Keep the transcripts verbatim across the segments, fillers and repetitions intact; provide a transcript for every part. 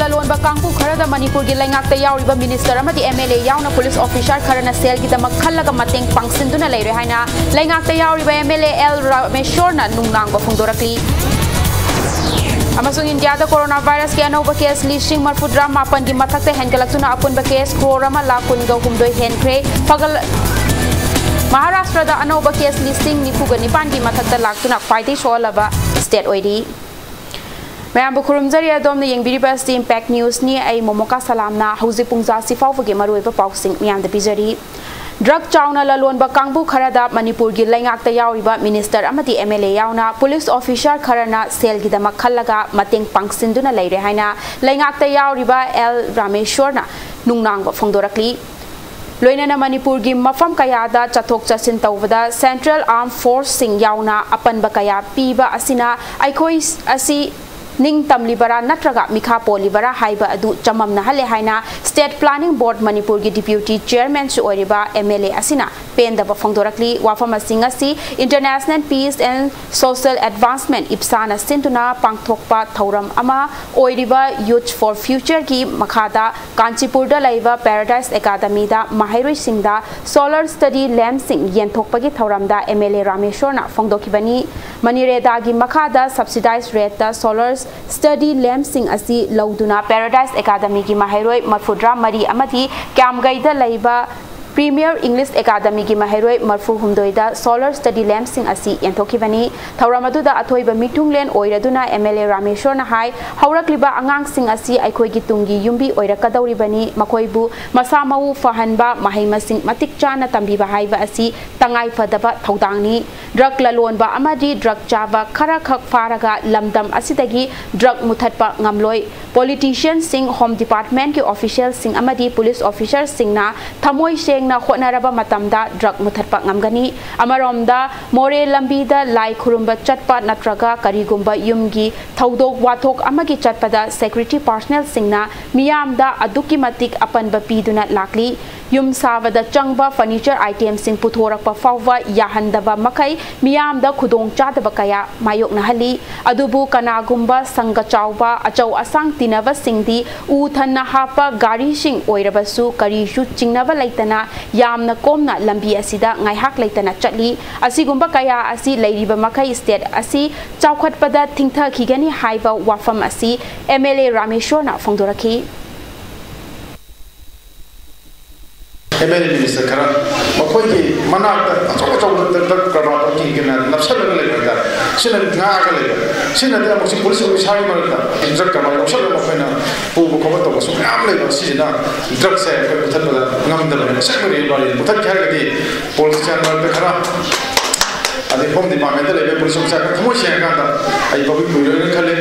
ꯂꯂꯣꯟꯕ ꯀꯥꯡꯕꯨ ꯈꯔꯗ ꯃꯅꯤꯄꯨꯔꯒꯤ ꯂꯩꯉꯥꯛꯇ ꯌꯥꯎꯔꯤꯕ ꯃꯤꯅꯤꯁꯇꯔ ꯑꯃꯗꯤ ꯑꯦꯝ ꯑꯦꯜ ꯑꯦ ꯌꯥꯎꯅ ꯄꯨꯂꯤꯁ ꯑꯣꯐꯤꯁꯥꯔ ꯈꯔꯅ ꯁꯦꯜꯒꯤꯗꯃꯛ ꯈꯜꯂꯒ ꯃꯇꯦꯡ ꯄꯥꯡꯁꯤꯟꯗꯨꯅ ꯂꯩꯔꯦ ꯍꯥꯏꯅ ꯂꯩꯉꯥꯛꯇ ꯌꯥꯎꯔꯤꯕ ꯑꯦꯝ ꯑꯦꯜ ꯑꯦ ꯑꯦꯜ ꯔꯥꯃꯦꯁꯣꯔꯅ ꯅꯨꯡꯅꯥꯡꯕ ꯐꯣꯡꯗꯣꯔꯛꯂꯤ꯫ ꯑꯃꯁꯨꯡ ꯏꯟꯗꯤꯌꯥꯗ ꯀꯣꯔꯣꯅꯥ ꯚꯥꯏꯔꯁꯀꯤ ꯑꯅꯧꯕ ꯀꯦꯁ ꯂꯤꯁꯤꯡ ꯃꯔꯤꯐꯨꯇꯔꯥ ꯃꯥꯄꯟꯒꯤ ꯃꯊꯛꯇ ꯍꯦꯟꯒꯠꯂꯛꯇꯨꯅ ꯑꯄꯨꯟꯕ ꯀꯦꯁ ꯀ꯭ꯔꯣꯔ ꯑꯃ ꯂꯥꯈ ꯀꯨꯟꯒ ꯍꯨꯝꯗꯣꯏ ꯍꯦꯟꯈ꯭ꯔꯦ꯫ ꯐꯒꯠ-, ꯃꯍꯥꯔꯥꯁꯇ꯭ꯔꯗ ꯑꯅꯧꯕ ꯀꯦꯁ ꯂꯤꯁꯤꯡ ꯅꯤꯐꯨꯒ ꯅꯤꯄꯥꯟꯒꯤ ꯃꯊꯛꯇ ꯂꯥꯛꯇꯨꯅ ꯈ꯭ꯋꯥꯏꯗꯒꯤ ꯁꯣꯛꯍꯜꯂꯕ ꯁ꯭ꯇꯦꯠ ꯑꯣꯏꯔꯤ꯫ ꯃꯌꯥꯝꯕꯨ ꯈꯨꯔꯨꯝꯖꯔꯤ꯫ ꯑꯗꯣꯝꯅ ꯌꯦꯡꯕꯤꯔꯤꯕ ꯑꯁꯤ ꯏꯝꯄꯦꯛ ꯅ꯭ꯌꯨꯁꯅꯤ꯫ ꯑꯩ ꯃꯣꯃꯣꯀꯥ ꯁꯂꯥꯝꯅ ꯍꯧꯖꯤꯛ ꯄꯨꯡꯖꯥ ꯑꯁꯤ ꯐꯥꯎꯕꯒꯤ ꯃꯔꯨꯑꯣꯏꯕ ꯄꯥꯎꯁꯤꯡ ꯃꯤꯌꯥꯝꯗ ꯄꯤꯖꯔꯤ꯫ ꯗ꯭ꯔꯒ ꯆꯥꯎꯅ ꯂꯂꯣꯟꯕ ꯀꯥꯡꯕꯨ ꯈꯔꯗ ꯃꯅꯤꯄꯨꯔꯒꯤ ꯂꯩꯉꯥꯛꯇ ꯌꯥꯎꯔꯤꯕ ꯃꯤꯅꯤꯁꯇꯔ ꯑꯃꯗꯤ ꯑꯦꯝ ꯑꯦꯜ ꯑꯦ ꯌꯥꯎꯅ ꯄꯨꯂꯤꯁ ꯑꯣꯐꯤꯁꯥꯔ ꯈꯔꯅ ꯁꯦꯜꯒꯤꯗꯃꯛ ꯈꯜꯂꯒ ꯃꯇꯦꯡ ꯄꯥꯡꯁꯤꯟꯗꯨꯅ ꯂꯩꯔꯦ ꯍꯥꯏꯅ ꯂꯩꯉꯥꯛꯇ ꯌꯥꯎꯔꯤꯕ ꯑꯦꯜ ꯔꯥꯃꯦꯁꯣꯔꯅ ꯅꯨꯡꯅꯥꯡꯕ ꯐꯣꯡꯗꯣꯔꯛꯂꯤ꯫ ꯂꯣꯏꯅꯅ ꯃꯅꯤꯄꯨꯔꯒꯤ ꯃꯐꯝ ꯀꯌꯥꯗ ꯆꯠꯊꯣꯛ ꯆꯠꯁꯤꯟ ꯇꯧꯕꯗ ꯁꯦꯟꯇ꯭ꯔꯦꯜ ꯑꯥꯔꯝ ꯐꯣꯔꯁꯁꯤꯡ ꯌꯥꯎꯅ ꯑꯄꯟꯕ ꯀꯌꯥ ꯄꯤꯕ ꯑꯁꯤꯅ ꯑꯩꯈꯣꯏ ꯑꯁꯤ ꯅꯤꯡ ꯇꯝꯂꯤꯕꯔꯥ ꯅꯠꯇ꯭ꯔꯒ ꯃꯤꯈꯥ ꯄꯣꯜꯂꯤꯕꯔꯥ ꯍꯥꯏꯕ ꯑꯗꯨ ꯆꯃꯝꯅꯍꯜꯂꯦ ꯍꯥꯏꯅ ꯁ꯭ꯇꯦꯠ ꯄ꯭ꯂꯥꯅꯤꯡ ꯕꯣꯔꯗ ꯃꯅꯤꯄꯨꯔꯒꯤ ꯗꯤꯄ꯭ꯌꯨꯇꯤ ꯆꯤꯌꯔꯃꯦꯟꯁꯨ ꯑꯣꯏꯔꯤꯕ ꯑꯦꯝ ꯑꯦꯜ ꯑꯦ ꯑꯁꯤꯅ ꯄꯦꯟꯗꯕ ꯐꯣꯡꯗꯣꯔꯛꯂꯤ꯫ ꯋꯥꯐꯝꯁꯤꯡ ꯑꯁꯤ International Peace and Social Advancement, ꯏꯞꯁꯥꯅ ꯁꯤꯟꯗꯨꯅ ꯄꯥꯡꯊꯣꯛꯄ ꯊꯧꯔꯝ ꯑꯃ ꯑꯣꯏꯔꯤꯕ Youth for Futureꯒꯤ ꯃꯈꯥꯗ ꯀꯥꯟꯆꯤꯄꯨꯔꯗ ꯂꯩꯕ ꯄꯦꯔꯥꯗꯥꯏꯁ ꯑꯦꯀꯥꯗꯃꯤꯗ ꯃꯍꯩꯔꯣꯏꯁꯤꯡꯗ ꯁꯣꯂꯔ ꯁ꯭ꯇꯗꯤ ꯂꯦꯝꯞꯁꯤꯡ ꯌꯦꯟꯊꯣꯛꯄꯒꯤ ꯊꯧꯔꯝꯗ ꯑꯦꯝ ꯑꯦꯜ ꯑꯦ ꯔꯥꯃꯦꯁꯣꯔꯅ ꯐꯣꯡꯗꯣꯛꯈꯤꯕꯅꯤ꯫ ꯃꯅꯤꯔꯦꯗꯥꯒꯤ ꯃꯈꯥꯗ ꯁꯕꯁꯤꯗꯥꯏꯖ ꯔꯦꯠꯇ ꯁꯣꯂꯔ ꯁ꯭ꯇꯗꯤ ꯂꯦꯝꯞꯁꯤꯡ ꯑꯁꯤ ꯂꯧꯗꯨꯅ ꯄꯦꯔꯥꯗꯥꯏꯁ ꯑꯦꯀꯥꯗꯃꯤꯒꯤ ꯃꯍꯩꯔꯣꯏ ꯃꯔꯤꯐꯨꯇꯔꯥ ꯃꯔꯤ ꯑꯃꯗꯤ ꯀ꯭ꯌꯥꯝꯒꯩꯗ ꯂꯩꯕ ꯄ꯭ꯔꯤꯃꯤꯌꯔ ꯏꯪꯂꯤꯁ ꯑꯦꯀꯥꯗꯃꯤꯒꯤ ꯃꯍꯩꯔꯣꯏ ꯃꯔꯤꯐꯨꯍꯨꯝꯗꯣꯏꯗ ꯁꯣꯂꯔ ꯁ꯭ꯇꯗꯤ ꯂꯦꯝꯞꯁꯤꯡ ꯑꯁꯤ ꯌꯦꯟꯊꯣꯛꯈꯤꯕꯅꯤ꯫ ꯊꯧꯔꯝ ꯑꯗꯨꯗ ꯑꯊꯣꯏꯕ ꯃꯤꯊꯨꯡꯂꯦꯟ ꯑꯣꯏꯔꯗꯨꯅ ꯑꯦꯝ ꯑꯦꯜ ꯑꯦ ꯔꯥꯃꯦꯁꯣꯔꯅ ꯍꯥꯏ, ꯍꯧꯔꯛꯂꯤꯕ ꯑꯉꯥꯡꯁꯤꯡ ꯑꯁꯤ ꯑꯩꯈꯣꯏꯒꯤ ꯇꯨꯡꯒꯤ ꯌꯨꯝꯕꯤ ꯑꯣꯏꯔꯛꯀꯗꯧꯔꯤꯕꯅꯤ꯫ ꯃꯈꯣꯏꯕꯨ ꯃꯁꯥ ꯃꯎ ꯐꯍꯟꯕ, ꯃꯍꯩ ꯃꯁꯤꯡ ꯃꯇꯤꯛ ꯆꯥꯅ ꯇꯝꯕꯤꯕ ꯍꯥꯏꯕ ꯑꯁꯤ ꯇꯉꯥꯏ ꯐꯗꯕ ꯊꯧꯗꯥꯡꯅꯤ꯫ ꯗ꯭ꯔꯒ ꯂꯂꯣꯟꯕ ꯑꯃꯗꯤ ꯗ꯭ꯔꯒ ꯆꯥꯕ ꯈꯔꯈꯛ ꯐꯥꯔꯒ ꯂꯝꯗꯝ ꯑꯁꯤꯗꯒꯤ ꯗ꯭ꯔꯒ ꯃꯨꯊꯠꯄ ꯉꯝꯂꯣꯏ꯫ ꯄꯣꯂꯤꯇꯤꯁꯤꯌꯟꯁꯤꯡ, ꯍꯣꯝ ꯗꯤꯄꯥꯔꯠꯃꯦꯟꯠꯀꯤ ꯑꯣꯐꯤꯁꯤꯌꯦꯜꯁꯤꯡ ꯑꯃꯗꯤ ꯄꯨꯂꯤꯁ ꯑꯣꯐꯤꯁꯥꯔꯁꯤꯡꯅ ꯊꯃꯣꯏ ꯁꯦꯡꯅ ꯍꯣꯠꯅꯔꯕ ꯃꯇꯝꯗ ꯗ꯭ꯔꯒ ꯃꯨꯊꯠꯄ ꯉꯝꯒꯅꯤ꯫ ꯑꯃꯔꯣꯝꯗ, ꯃꯣꯔꯦ ꯂꯝꯕꯤꯗ ꯂꯥꯏ ꯈꯨꯔꯨꯝꯕ ꯆꯠꯄ ꯅꯠꯇ꯭ꯔꯒ ꯀꯔꯤꯒꯨꯝꯕ ꯌꯨꯝꯒꯤ ꯊꯧꯗꯣꯛ ꯋꯥꯊꯣꯛ ꯑꯃꯒꯤ ꯆꯠꯄꯗ ꯁꯦꯀ꯭ꯌꯨꯔꯤꯇꯤ ꯄꯥꯔꯁꯅꯦꯜꯁꯤꯡꯅ ꯃꯤꯌꯥꯝꯗ ꯑꯗꯨꯛꯀꯤ ꯃꯇꯤꯛ ꯑꯄꯟꯕ ꯄꯤꯗꯨꯅ ꯂꯥꯛꯂꯤ꯫ ꯌꯨꯝ ꯁꯥꯕꯗ ꯆꯪꯕ ꯐꯔꯅꯤꯆꯔ ꯑꯥꯏꯇꯦꯝꯁꯤꯡ ꯄꯨꯊꯣꯔꯛꯄ ꯐꯥꯎꯕ ꯌꯥꯍꯟꯗꯕ ꯃꯈꯩ ꯃꯤꯌꯥꯝꯗ ꯈꯨꯗꯣꯡ ꯆꯥꯗꯕ ꯀꯌꯥ ꯃꯥꯌꯣꯛꯅꯍꯜꯂꯤ꯫ ꯑꯗꯨꯕꯨ ꯀꯅꯥꯒꯨꯝꯕ ꯁꯪꯒ ꯆꯥꯎꯕ, ꯑꯆꯧ ꯑꯁꯥꯡ ꯇꯤꯟꯅꯕꯁꯤꯡꯗꯤ ꯎ ꯊꯟꯅ ꯍꯥꯞꯄ ꯒꯥꯔꯤꯁꯤꯡ ꯑꯣꯏꯔꯕꯁꯨ ꯀꯔꯤꯁꯨ ꯆꯤꯡꯅꯕ ꯂꯩꯇꯅ ꯌꯥꯝꯅ ꯀꯣꯝꯅ ꯂꯝꯕꯤ ꯑꯁꯤꯗ ꯉꯥꯏꯍꯥꯛ ꯂꯩꯇꯅ ꯆꯠꯂꯤ꯫ ꯑꯁꯤꯒꯨꯝꯕ ꯀꯌꯥ ꯑꯁꯤ ꯂꯩꯔꯤꯕ ꯃꯈꯩ ꯁ꯭ꯇꯦꯠ ꯑꯁꯤ ꯆꯥꯎꯈꯠꯄꯗ ꯊꯤꯡꯊꯈꯤꯒꯅꯤ ꯍꯥꯏꯕ ꯋꯥꯐꯝ ꯑꯁꯤ ꯑꯦꯝ ꯑꯦꯜ ꯑꯦ ꯔꯥꯃꯦꯁ꯭ꯋꯔꯅ ꯐꯣꯡꯗꯣꯔꯛꯈꯤ꯫ ꯑꯦꯝ ꯑꯦꯜ ꯑꯦ ꯃꯤꯅꯤꯁꯇꯔ ꯈꯔ ꯃꯈꯣꯏꯒꯤ ꯃꯅꯥꯛꯇ ꯑꯆꯧ ꯑꯆꯧꯕ ꯗ꯭ꯔꯒ ꯀꯔꯕꯥꯔ ꯇꯧꯕꯁꯤꯡꯒꯤꯅ ꯅꯞꯁꯜꯂꯒ ꯂꯩꯕ ꯍꯥꯏꯇꯥꯔꯦ꯫ ꯁꯤꯅ ꯉꯥꯛꯑꯒ ꯂꯩꯕ꯫ ꯁꯤ ꯅꯠꯇꯅ ꯑꯃꯨꯛꯁꯤ ꯄꯨꯂꯤꯁ ꯑꯣꯐꯤꯁꯥꯔꯒꯤ ꯃꯔꯛꯇ ꯗ꯭ꯔꯒ ꯀꯔꯕꯥꯔ ꯌꯥꯎꯁꯜꯂꯒ ꯃꯈꯣꯏꯅ ꯄꯨꯕ ꯈꯣꯠꯄ ꯇꯧꯕꯁꯨ ꯃꯌꯥꯝ ꯂꯩꯕ꯫ ꯁꯤꯁꯤꯅ ꯗ꯭ꯔꯒꯁꯦ ꯑꯩꯈꯣꯏ ꯃꯨꯊꯠꯄꯗ ꯉꯝꯗꯕꯅꯦ꯫ ꯑꯁꯦꯡꯕ ꯔꯤꯌꯦꯜ ꯋꯥꯔꯤ ꯃꯨꯊꯠꯀꯦ ꯍꯥꯏꯔꯒꯗꯤ ꯄꯣꯂꯤꯇꯤꯁꯤꯌꯥꯟ ꯃꯔꯛꯇ ꯈꯔ, ꯑꯗꯩ ꯍꯣꯝ ꯗꯤꯄꯥꯔꯠꯃꯦꯟꯇ ꯂꯩꯕ ꯄꯨꯂꯤꯁ ꯑꯣꯐꯤꯁꯥꯔ ꯈꯔ ꯊꯃꯣꯏ ꯁꯦꯡꯉꯀꯥꯟꯗ ꯑꯩ ꯄꯕ꯭ꯂꯤꯛ ꯀꯨꯏꯔꯣꯏꯅ ꯈꯜꯂꯦ꯫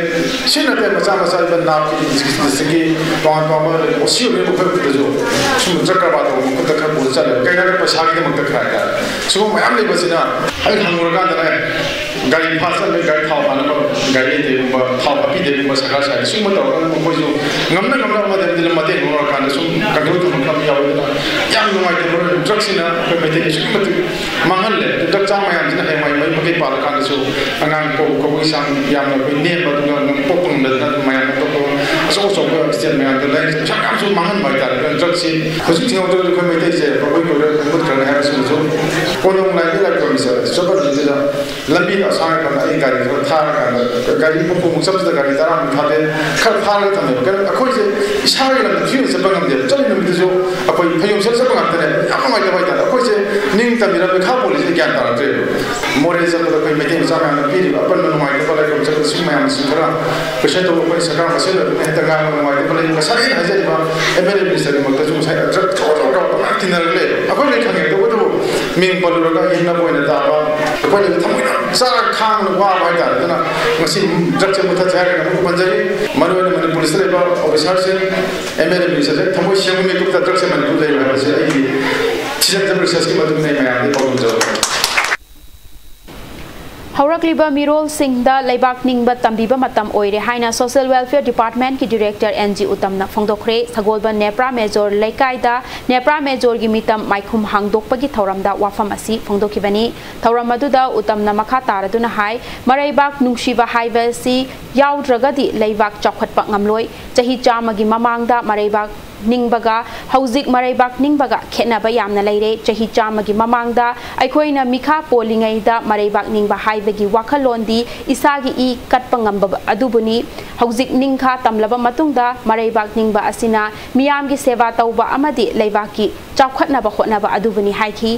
ꯁꯤ ꯅꯠꯇꯦ, ꯃꯆꯥ ꯃꯆꯥ ꯏꯕꯟ ꯅꯥꯞꯀꯤ ꯗꯤꯁꯇ꯭ꯔꯤꯛꯀꯤ ꯇꯣꯉꯥꯟ ꯇꯣꯉꯥꯟꯕ ꯑꯣ ꯁꯤ ꯑꯣꯏꯕ ꯃꯈꯣꯏ ꯈꯨꯠꯇꯁꯨ ꯁꯨꯝꯕ ꯗ꯭ꯔꯒ ꯀꯔꯕꯥꯔ ꯇꯧꯕ ꯃꯈꯨꯠꯇ ꯈꯔ ꯄꯨꯔ ꯆꯠꯂꯦꯕ꯫ ꯀꯩ ꯍꯥꯏꯔꯦ, ꯄꯩꯁꯥꯒꯤꯗꯃꯛꯇ ꯈꯔ ꯍꯥꯏꯇꯥꯔꯦ꯫ ꯁꯤꯒꯨꯝꯕ ꯃꯌꯥꯝ ꯂꯩꯕꯁꯤꯅ ꯑꯩ ꯍꯪꯉꯨꯔꯀꯥꯟꯗꯅꯦ, ꯒꯥꯔꯤ ꯐꯥ ꯆꯠꯂꯦ, ꯒꯥꯔꯤ ꯊꯥꯎ ꯍꯥꯟꯅꯕ ꯒꯥꯔꯤ ꯂꯩꯇꯦꯒꯨꯝꯕ, ꯊꯥꯎ ꯍꯥꯞꯄꯤꯗꯦꯒꯨꯝꯕ ꯁꯔꯀꯥꯔ ꯁꯥꯏꯠꯇ ꯁꯤꯒꯨꯝꯕ ꯇꯧꯔꯒ ꯃꯈꯣꯏꯁꯨ ꯉꯝꯅ ꯉꯝꯅꯕ ꯑꯃꯗꯤ ꯑꯃꯗꯤ ꯃꯇꯦꯡ ꯂꯧꯅꯔꯀꯥꯟꯗ ꯁꯨꯝ ꯀꯟꯇ꯭ꯔꯣꯜ ꯊꯝꯃꯛꯄ ꯌꯥꯎꯋꯦ꯫ ꯑꯗꯨꯅ ꯌꯥꯝ ꯅꯨꯡꯉꯥꯏꯇꯦ, ꯃꯔꯨꯞ, ꯗ꯭ꯔꯒꯁꯤꯅ ꯑꯩꯈꯣꯏ ꯃꯩꯇꯩꯒꯤ ꯑꯁꯨꯛꯀꯤ ꯃꯇꯤꯛ ꯃꯥꯡꯍꯜꯂꯦ꯫ ꯑꯗꯨ ꯗ꯭ꯔꯒ ꯆꯥ ꯃꯌꯥꯝꯁꯤꯅ ꯍꯌꯦꯡꯋꯥꯏ ꯃꯌꯨꯝ ꯃꯀꯩ ꯄꯥꯜꯂꯀꯥꯟꯗꯁꯨ ꯑꯉꯥꯡ ꯄꯣꯛꯄ ꯈꯣꯠꯄꯒꯤ ꯆꯥꯡ ꯌꯥꯝꯅ ꯑꯩꯈꯣꯏ ꯅꯦꯝꯕ, ꯑꯗꯨꯒ ꯄꯣꯛꯄ ꯉꯝꯗꯗꯅ ꯑꯗꯨꯝ ꯃꯌꯥꯝ ꯑꯇꯣꯞꯄ ꯑꯆꯧ ꯑꯆꯧꯕ ꯁ꯭ꯇꯦꯠ ꯃꯌꯥꯝꯗ ꯂꯥꯏꯔꯤꯛ ꯄꯩꯁꯥ ꯃꯌꯥꯝꯁꯨ ꯃꯥꯡꯍꯟꯕ ꯍꯥꯏꯇꯥꯔꯦ꯫ ꯑꯗꯨꯅ ꯗ꯭ꯔꯒꯁꯤ ꯍꯧꯖꯤꯛ ꯊꯤꯡꯍꯧꯗ꯭ꯔꯒꯗꯤ ꯑꯩꯈꯣꯏ ꯃꯩꯇꯩꯁꯦ ꯃꯈꯣꯏ ꯀꯣꯏꯔ ꯃꯨꯠꯈ꯭ꯔꯅꯤ ꯍꯥꯏꯕꯁꯤꯃꯁꯨ ꯀꯣꯟꯗꯣꯡ ꯂꯥꯏꯕꯤ ꯂꯥꯏꯈꯨꯔꯝꯁꯦ ꯆꯠꯄ ꯅꯨꯃꯤꯠꯇꯨꯗ ꯂꯝꯕꯤꯗ ꯑꯁꯥꯡ ꯑꯀꯟꯗ ꯑꯩ ꯒꯥꯔꯤ ꯈꯔ ꯊꯥꯔꯀꯥꯟꯗ, ꯒꯥꯔꯤ ꯃꯈꯣꯡ ꯆꯠꯄꯗ ꯒꯥꯔꯤ ꯇꯔꯥꯃꯨꯛ ꯊꯥꯗꯦ, ꯈꯔ ꯊꯥꯔꯒ ꯊꯝꯃꯦꯕ꯫ ꯀꯩꯅꯣ, ꯑꯩꯈꯣꯏꯁꯦ ꯏꯁꯥꯒꯤ ꯂꯝꯗ ꯐ꯭ꯔꯤꯗ ꯆꯠꯄ ꯉꯝꯗꯦꯕ꯫ ꯆꯠꯂꯤ ꯅꯨꯃꯤꯠꯇꯨꯁꯨ ꯑꯩꯈꯣꯏ ꯐꯩꯖꯣꯝ ꯁꯦꯠꯂ ꯆꯠꯄ ꯉꯥꯛꯇꯅꯦ꯫ ꯌꯥꯝ ꯅꯨꯡꯉꯥꯏꯇꯕ ꯍꯥꯏꯇꯥꯔꯦ꯫ ꯑꯩꯈꯣꯏꯁꯦ ꯅꯤꯡ ꯇꯝꯃꯤꯔ ꯃꯤꯈꯥ ꯄꯣꯜꯂꯤꯁꯦ ꯒ꯭ꯌꯥꯟ ꯇꯥꯔꯛꯇ꯭ꯔꯦꯕ꯫ ꯃꯣꯔꯦ ꯆꯠꯄꯗ ꯑꯩꯈꯣꯏ ꯃꯩꯇꯩ ꯃꯆꯥ ꯃꯌꯥꯝꯅ ꯄꯤꯔꯤꯕ ꯑꯄꯟꯕ ꯅꯨꯡꯉꯥꯏꯇꯕ ꯂꯥꯏꯐꯝ ꯆꯠꯄꯗ ꯁꯤ ꯃꯌꯥꯝꯁꯤ ꯈꯔ ꯀꯣꯏꯁꯟ ꯇꯧꯕ ꯑꯩꯈꯣꯏ ꯁꯔꯀꯥꯔ ꯃꯁꯦꯜ ꯑꯣꯏꯕꯅ ꯍꯦꯛꯇ ꯉꯥꯡꯕ ꯅꯨꯡꯉꯥꯏꯇꯕ ꯂꯩ꯫ ꯉꯁꯥꯏ ꯑꯩꯅ ꯍꯥꯏꯖꯔꯤꯕ ꯑꯦꯝ ꯑꯦꯜ ꯑꯦ ꯃꯤꯅꯤꯁꯇꯔꯒꯤꯃꯛꯇꯁꯨ ꯉꯁꯥꯏ ꯗ꯭ꯔꯒ ꯆꯥꯎ ꯆꯥꯎ ꯆꯥꯎ ꯃꯌꯥꯝ ꯇꯤꯟꯅꯔꯒ ꯂꯩ꯫ ꯑꯩꯈꯣꯏ ꯂꯣꯏ ꯈꯪꯉꯦ꯫ ꯇꯧꯕꯇꯕꯨ ꯃꯤꯡ ꯄꯜꯂꯨꯔꯒ ꯌꯦꯡꯅꯕ ꯑꯣꯏꯅ ꯇꯥꯕ, ꯑꯩꯈꯣꯏꯅ ꯊꯃꯣꯏꯅ ꯆꯥꯔꯒ ꯈꯥꯡꯅ ꯋꯥꯕ ꯍꯥꯏꯇꯥꯔꯦ꯫ ꯑꯗꯨꯅ ꯉꯁꯤ ꯗ꯭ꯔꯒꯁꯦ ꯃꯨꯊꯠꯁꯦ ꯍꯥꯏꯔꯒ ꯑꯃꯨꯛ ꯄꯟꯖꯔꯤ꯫ ꯃꯔꯨꯑꯣꯏꯅ ꯃꯅꯤꯄꯨꯔꯗ ꯂꯩꯕ ꯑꯣꯐꯤꯁꯥꯔꯁꯤꯡ, ꯑꯦꯝ ꯑꯦꯜ ꯑꯦ ꯃꯤꯅꯤꯁꯇꯔꯁꯤꯡ ꯊꯃꯣꯏ ꯁꯦꯡꯕ ꯃꯤꯀꯨꯞꯇ ꯗ꯭ꯔꯒꯁꯦ ꯃꯅꯤꯄꯨꯔꯗ ꯂꯩꯔꯣꯏ ꯍꯥꯏꯕꯁꯦ ꯑꯩꯒꯤ ꯁꯤꯖꯟ ꯔꯤꯁꯔꯁꯀꯤ ꯃꯇꯨꯡ ꯏꯟꯅ ꯑꯩ ꯃꯌꯥꯝꯗꯒꯤ ꯄꯥꯎꯗꯝꯖꯕ꯫ ꯍꯧꯔꯛꯂꯤꯕ ꯃꯤꯔꯣꯜꯁꯤꯡꯗ ꯂꯩꯕꯥꯛ ꯅꯤꯡꯕ ꯇꯝꯕꯤꯕ ꯃꯇꯝ ꯑꯣꯏꯔꯦ ꯍꯥꯏꯅ Social Welfare Departmentꯀꯤ Director N G ꯎꯇꯝꯅ ꯐꯣꯡꯗꯣꯛꯈ꯭ꯔꯦ꯫ ꯁꯒꯣꯜꯕꯟ ꯅꯦꯄ꯭ꯔꯥ ꯃꯦꯖꯣꯔ ꯂꯩꯀꯥꯏꯗ ꯅꯦꯄ꯭ꯔꯥ ꯃꯦꯖꯣꯔꯒꯤ ꯃꯤꯇꯝ ꯃꯥꯏꯈꯨꯝ ꯍꯥꯡꯗꯣꯛꯄꯒꯤ ꯊꯧꯔꯝꯗ ꯋꯥꯐꯝ ꯑꯁꯤ ꯐꯣꯡꯗꯣꯛꯈꯤꯕꯅꯤ꯫ ꯊꯧꯔꯝ ꯑꯗꯨꯗ ꯎꯇꯝꯅ ꯃꯈꯥ ꯇꯥꯔꯗꯨꯅ ꯍꯥꯏ, ꯃꯔꯩꯕꯥꯛ ꯅꯨꯡꯁꯤꯕ ꯍꯥꯏꯕ ꯑꯁꯤ ꯌꯥꯎꯗ꯭ꯔꯒꯗꯤ ꯂꯩꯕꯥꯛ ꯆꯥꯎꯈꯠꯄ ꯉꯝꯂꯣꯏ꯫ ꯆꯍꯤ ꯆꯥꯝꯃꯒꯤ ꯃꯃꯥꯡꯗ ꯃꯔꯩꯕꯥꯛ ꯅꯤꯡꯕꯒ ꯍꯧꯖꯤꯛ ꯃꯔꯩꯕꯥꯛ ꯅꯤꯡꯕꯒ ꯈꯦꯠꯅꯕ ꯌꯥꯝꯅ ꯂꯩꯔꯦ꯫ ꯆꯍꯤ ꯆꯥꯝꯃꯒꯤ ꯃꯃꯥꯡꯗ ꯑꯩꯈꯣꯏꯅ ꯃꯤꯈꯥ ꯄꯣꯜꯂꯤꯉꯩꯗ ꯃꯔꯩꯕꯥꯛ ꯅꯤꯡꯕ ꯍꯥꯏꯕꯒꯤ ꯋꯥꯈꯜꯂꯣꯟꯗꯤ ꯏꯁꯥꯒꯤ ꯏ ꯀꯠꯄ ꯉꯝꯕ ꯑꯗꯨꯕꯨꯅꯤ꯫ ꯍꯧꯖꯤꯛ ꯅꯤꯡꯈꯥ ꯇꯝꯂꯕ ꯃꯇꯨꯡꯗ ꯃꯔꯩꯕꯥꯛ ꯅꯤꯡꯕ ꯑꯁꯤꯅ ꯃꯤꯌꯥꯝꯒꯤ ꯁꯦꯕꯥ ꯇꯧꯕ ꯑꯃꯗꯤ ꯂꯩꯕꯥꯛꯀꯤ ꯆꯥꯎꯈꯠꯅꯕ ꯍꯣꯠꯅꯕ ꯑꯗꯨꯕꯨꯅꯤ ꯍꯥꯏꯈꯤ꯫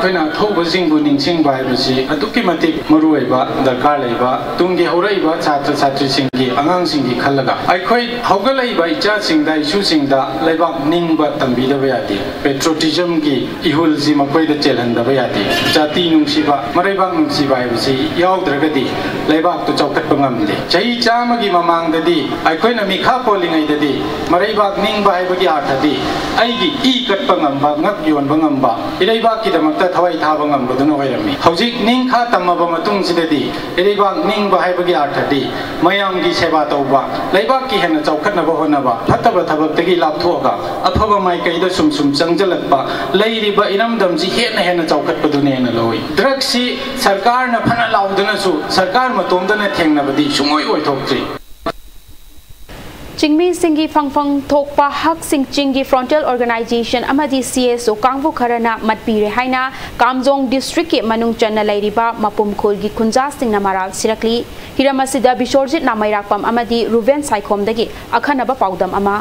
ꯑꯩꯈꯣꯏꯅ ꯑꯊꯧꯕꯁꯤꯡꯕꯨ ꯅꯤꯡꯁꯤꯡꯕ ꯍꯥꯏꯕꯁꯤ ꯑꯗꯨꯛꯀꯤ ꯃꯇꯤꯛ ꯃꯔꯨꯑꯣꯏꯕ, ꯗꯔꯀꯥꯔ ꯂꯩꯕ, ꯇꯨꯡꯒꯤ ꯍꯧꯔꯛꯏꯕ ꯁꯥꯇ꯭ꯔ ꯁꯥꯇ꯭ꯔꯤꯁꯤꯡꯒꯤ, ꯑꯉꯥꯡꯁꯤꯡꯒꯤ ꯈꯜꯂꯒ ꯑꯩꯈꯣꯏ ꯍꯧꯒꯠꯂꯛꯏꯕ ꯏꯆꯥꯁꯤꯡꯗ, ꯏꯁꯨꯁꯤꯡꯗ ꯂꯩꯕꯥꯛ ꯅꯤꯡꯕ ꯇꯝꯕꯤꯗꯕ ꯌꯥꯗꯦ꯫ Patriotismꯒꯤ ꯏꯍꯨꯜꯁꯤ ꯃꯈꯣꯏꯗ ꯆꯦꯜꯍꯟꯗꯕ ꯌꯥꯗꯦ꯫ ꯖꯥꯇꯤ ꯅꯨꯡꯁꯤꯕ, ꯃꯔꯩꯕꯥꯛ ꯅꯨꯡꯁꯤꯕ ꯍꯥꯏꯕꯁꯤ ꯌꯥꯎꯗ꯭ꯔꯒꯗꯤ ꯂꯩꯕꯥꯛꯇꯨ ꯆꯥꯎꯈꯠꯄ ꯉꯝꯗꯦ꯫ ꯆꯍꯤ ꯆꯥꯝꯃꯒꯤ ꯃꯃꯥꯡꯗꯗꯤ, ꯑꯩꯈꯣꯏꯅ ꯃꯤꯈꯥ ꯄꯣꯜꯂꯤꯉꯩꯗꯗꯤ ꯃꯔꯩꯕꯥꯛ ꯅꯤꯡꯕ ꯍꯥꯏꯕꯒꯤ ꯑꯥꯔꯊꯗꯤ ꯑꯩꯒꯤ ꯏ ꯀꯠꯄ ꯉꯝꯕ, ꯉꯛ ꯌꯣꯟꯕ ꯉꯝꯕ, ꯏꯔꯩꯕꯥꯛꯀꯤꯗꯃꯛꯇ ꯊꯋꯥꯏ ꯊꯥꯕ ꯉꯝꯕꯗꯨꯅ ꯑꯣꯏꯔꯝꯃꯤ꯫ ꯍꯧꯖꯤꯛ ꯅꯤꯡꯈꯥ ꯇꯝꯃꯕ ꯃꯇꯨꯡꯁꯤꯗꯗꯤ ꯏꯔꯩꯕꯥꯛ ꯅꯤꯡꯕ ꯍꯥꯏꯕꯒꯤ ꯑꯥꯔꯊꯗꯤ ꯃꯌꯥꯝꯒꯤ ꯁꯦꯕꯥ ꯇꯧꯕ, ꯂꯩꯕꯥꯛꯀꯤ ꯍꯦꯟꯅ ꯆꯥꯎꯈꯠꯅꯕ ꯍꯣꯠꯅꯕ, ꯐꯠꯇꯕ ꯊꯕꯛꯇꯒꯤ ꯂꯥꯞꯊꯣꯛꯑꯒ ꯑꯐꯕ ꯃꯥꯏꯀꯩꯗ ꯁꯨꯝ ꯁꯨꯝ ꯆꯪꯁꯤꯜꯂꯛꯄ, ꯂꯩꯔꯤꯕ ꯏꯔꯝꯗꯝꯁꯤ ꯍꯦꯟꯅ ꯍꯦꯟꯅ ꯆꯥꯎꯈꯠꯄꯗꯨꯅꯦꯅ ꯂꯧꯏ꯫ ꯗ꯭ꯔꯒꯁꯤ ꯁꯔꯀꯥꯔꯅ ꯐꯅ ꯂꯥꯎꯗꯨꯅꯁꯨ ꯁꯔꯀꯥꯔ ꯃꯇꯣꯝꯇꯅ ꯊꯦꯡꯅꯕꯗꯤ ꯁꯨꯡꯑꯣꯏ ꯑꯣꯏꯊꯣꯛꯇ꯭ꯔꯤ꯫ ꯆꯤꯡꯃꯤꯁꯤꯡꯒꯤ ꯐꯪꯐꯝ ꯊꯣꯛꯄ ꯍꯛꯁꯤꯡ ꯆꯤꯡꯒꯤ Frontal Organization ꯑꯃꯗꯤ C S O ꯀꯥꯡꯕꯨ ꯈꯔꯅ ꯃꯠꯄꯤꯔꯦ ꯍꯥꯏꯅ ꯀꯥꯝꯖꯣꯡ districtꯀꯤ ꯃꯅꯨꯡ ꯆꯟꯅ ꯂꯩꯔꯤꯕ ꯃꯄꯨꯝ ꯈꯨꯜꯒꯤ ꯈꯨꯟꯖꯥꯁꯤꯡꯅ ꯃꯔꯥꯜ ꯁꯤꯔꯛꯂꯤ꯫ ꯍꯤꯔꯝ ꯑꯁꯤꯗ ꯕꯤꯁꯣꯔꯖꯤꯠ ꯅꯥꯃꯩꯔꯥꯛꯄꯝ ꯑꯃꯗꯤ ꯔꯨꯕꯦꯟ ꯁꯥꯏꯈꯣꯝꯗꯒꯤ ꯑꯈꯟꯅꯕ ꯄꯥꯎꯗꯝ ꯑꯃ꯫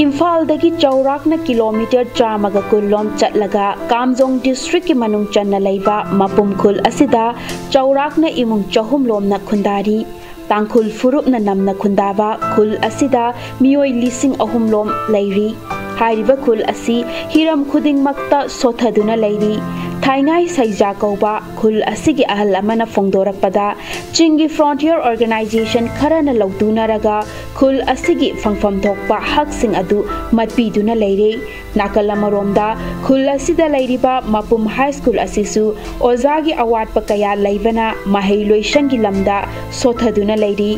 ꯏꯝꯐꯥꯜꯗꯒꯤ ꯆꯥꯎꯔꯥꯛꯅ ꯀꯤꯂꯣꯃꯤꯇꯔ ꯆꯥꯝꯃꯒ ꯀꯨꯟ ꯂꯣꯝ ꯆꯠꯂꯒ ꯀꯥꯝꯖꯣꯡ districtꯀꯤ ꯃꯅꯨꯡ ꯆꯟꯅ ꯂꯩꯕ ꯃꯄꯨꯝ ꯈꯨꯜ ꯑꯁꯤꯗ ꯆꯥꯎꯔꯥꯛꯅ ꯏꯃꯨꯡ ꯆꯍꯨꯝ ꯂꯣꯝꯅ ꯈꯨꯟꯗꯥꯔꯤ꯫ ꯇꯥꯡꯈꯨꯜ ꯐꯨꯔꯨꯞꯅ ꯅꯝꯅ ꯈꯨꯟꯗꯥꯕ ꯈꯨꯜ ꯑꯁꯤꯗ ꯃꯤꯑꯣꯏ ꯂꯤꯁꯤꯡ ꯑꯍꯨꯝ ꯂꯣꯝ ꯂꯩꯔꯤ꯫ ꯍꯥꯏꯔꯤꯕ ꯈꯨꯜ ꯑꯁꯤ ꯍꯤꯔꯝ ꯈꯨꯗꯤꯡꯃꯛꯇ ꯁꯣꯠꯊꯗꯨꯅ ꯂꯩꯔꯤ꯫ ꯊꯥꯏꯉꯥꯏ ꯁꯩꯖꯥ ꯀꯧꯕ ꯈꯨꯜ ꯑꯁꯤꯒꯤ ꯑꯍꯜ ꯑꯃꯅ ꯐꯣꯡꯗꯣꯔꯛꯄꯗ, ꯆꯤꯡꯒꯤ frontier organization ꯈꯔꯅ ꯂꯧꯇꯨꯅꯔꯒ ꯈꯨꯜ ꯑꯁꯤꯒꯤ ꯐꯪꯐꯝ ꯊꯣꯛꯄ ꯍꯛꯁꯤꯡ ꯑꯗꯨ ꯃꯠꯄꯤꯗꯨꯅ ꯂꯩꯔꯦ꯫ ꯅꯥꯀꯜ ꯑꯃꯔꯣꯝꯗ, ꯈꯨꯜ ꯑꯁꯤꯗ ꯂꯩꯔꯤꯕ ꯃꯄꯨꯝ ꯍꯥꯏ ꯁ꯭ꯀꯨꯜ ꯑꯁꯤꯁꯨ ꯑꯣꯖꯥꯒꯤ ꯑꯋꯥꯠꯄ ꯀꯌꯥ ꯂꯩꯕꯅ ꯃꯍꯩ ꯂꯣꯏꯁꯪꯒꯤ ꯂꯝꯗ ꯁꯣꯠꯊꯗꯨꯅ ꯂꯩꯔꯤ꯫